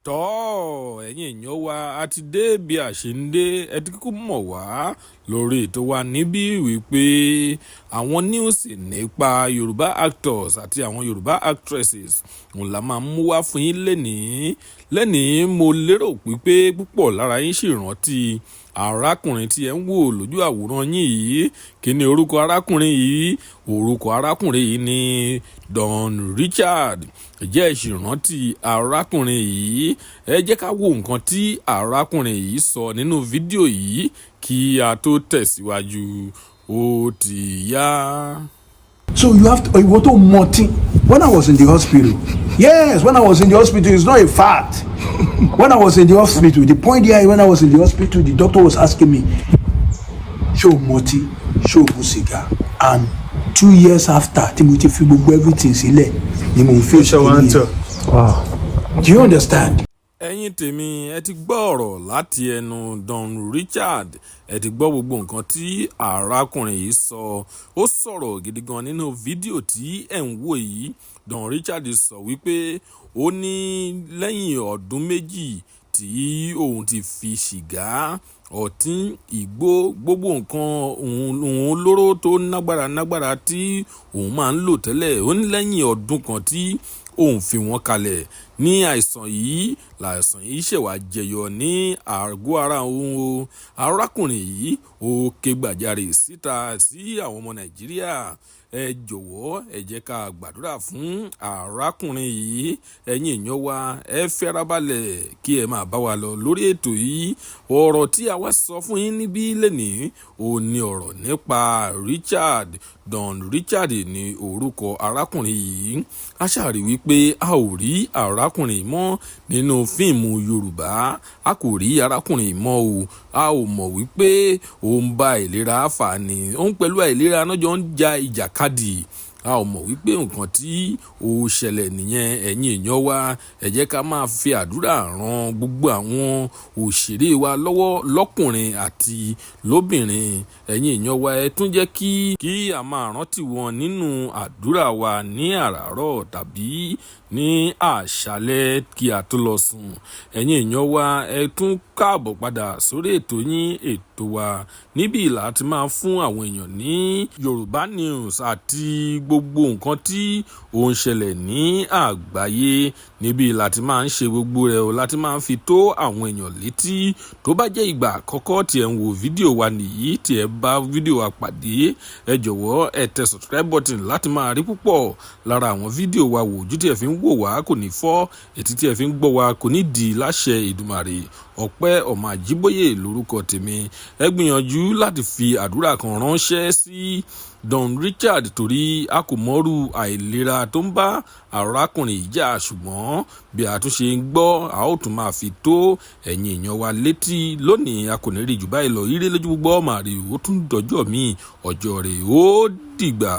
Tọ́ ẹ̀yin èèyàn wa, a ti dé bí a ṣe ń dé. Ẹ ti kúkú mọ̀ wá lórí ètò wa níbí wípé àwọn news nípa Yorùbá actors àti àwọn Yorùbá actresses òun la máa mú wá fún yín lénìí. Lénìí, mo lérò wípé púpọ̀ lára yín sì rántí arákùnrin tí ẹ ń wò lójú àwòrán yín yìí. Kí ni orúkọ arákùnrin yìí? Orúkọ arákùnrin yìí ni Don Richard. Ǹjẹ́ ẹ sì rántí arákùnrin yìí? Ẹ jẹ́ ká wo nǹkan tí arákùnrin yìí sọ nínú fídíò yìí kí a tó tẹ̀síwájú. Ó ti yá. So you have to, ìwọ tó mọtí. When I was in the hospital, yes, when I was in the hospital, it's not a fact. When I was in the hospital, the point here, when I was in the hospital, the doctor was asking me, "Ṣé o mọtí? Ṣé o mu sìgá?" And 2 years after tí mo ti fi gbogbo everything sílẹ̀ ni mo ń face Ṣé wàá ń kìíní. tọ̀? Do you understand? Ẹ̀yin tèmi, ẹ ti gbọ́ ọ̀rọ̀ láti ẹnu Don Richard. Ẹ ti gbọ́ gbogbo nǹkan tí arákùnrin yìí sọ. Ó sọ̀rọ̀ gidi gan nínú fídíò tí ẹ̀ ń wò yìí. Don Richard sọ wípé ó ní lẹ́yìn ọdún 2 tí òun ti fi sìgá, ọtí, igbó, gbogbo nǹkan òun olóró tó nágbára nágbára tí òun máa ń lò tẹ́lẹ̀, ó ní lẹ́yìn ọdún 1 tí òun fi wọ́n kalẹ̀ ní àìsàn yìí láìsàn yìí ṣẹ̀wá jẹyọ ní àgọ́ ara òun o. Arákùnrin yìí ó ké gbàjarè síta sí àwọn ọmọ Nàìjíríà. Ẹ jọ̀wọ́, ẹ jẹ́ ká gbàdúrà fún arákùnrin yìí. Ẹ̀yin èèyàn wa, ẹ fẹ́rabalẹ̀ kí ẹ máa bá wa lọ lórí ètò yìí. Ọ̀rọ̀ tí a wá sọ fún yín níbí lénìí ò ní ọ̀rọ̀ nípa Richard. Don Richard ní orúkọ arákùnrin yìí. A ṣàrí wípé a ò rí arákùnrin mọ́ nínú fíìmù Yorùbá. A kò rí arákùnrin mọ́ o. A ò mọ̀ wípé ó ń bá ìlera fà ní òun pẹ̀lú àìlera náà jọ ń ja ìjàkadì. A ò mọ̀ wípé nǹkan tí ó ṣẹlẹ̀ nìyẹn. Ẹ̀yin èèyàn wa, ẹ jẹ́ ká máa fi àdúrà ran gbogbo àwọn òṣèré wa lọ́wọ́, lọ́kùnrin àti lóbìnrin. Ẹ̀yin èèyàn wa, ẹ tún jẹ́ kí a máa rántí wọn nínú àdúrà wa ní àràárọ̀ tàbí ní àṣálẹ́ kí a tó lọ sùn. Ẹ̀yin èèyàn wa, ẹ tún káàbọ̀ padà sórí ètò yín, ètò wa. Níbí là ti máa fún àwọn èèyàn ní Yorùbá news àti gbogbo nǹkan tí ó ń ṣẹlẹ̀ ní àgbáyé. Níbí là ti máa ń ṣe gbogbo rẹ̀ o, láti máa ń fi tó àwọn èèyàn létí. Tó bá jẹ́ ìgbà àkọ́kọ́ tí ẹ ń wo fídíò wa nìyí, tí ẹ bá fídíò wa pàdé, ẹ jọ̀wọ́, ẹ tẹ subscribe button láti máa rí púpọ̀ lára àwọn fídíò wa wò. Ojú tí ẹ fi ń wò wá kò ní fọ́, etí tí ẹ fi ń gbọ́ wa kò ní di láṣẹ Ìdùmàrè. Ọpẹ́ Ọmọ Àjíbóyè lórúkọ tèmi. Ẹ gbìyànjú láti fi àdúrà kan ránṣẹ́ sí Don Richard torí a kò mọ̀rú àìlera tó ń bá arákùnrin yìí jà, ṣùgbọ́n bí a tún ṣe ń gbọ́, a ó tún máa fi tó ẹ̀yin èèyàn wa létí. Lónìí, a kò ní rí jù báyìí lọ. Ire lójú gbogbo ọmọ àrè. Ó tún dọjọ́ míì, ọjọ́ rẹ̀ ó dìgbà.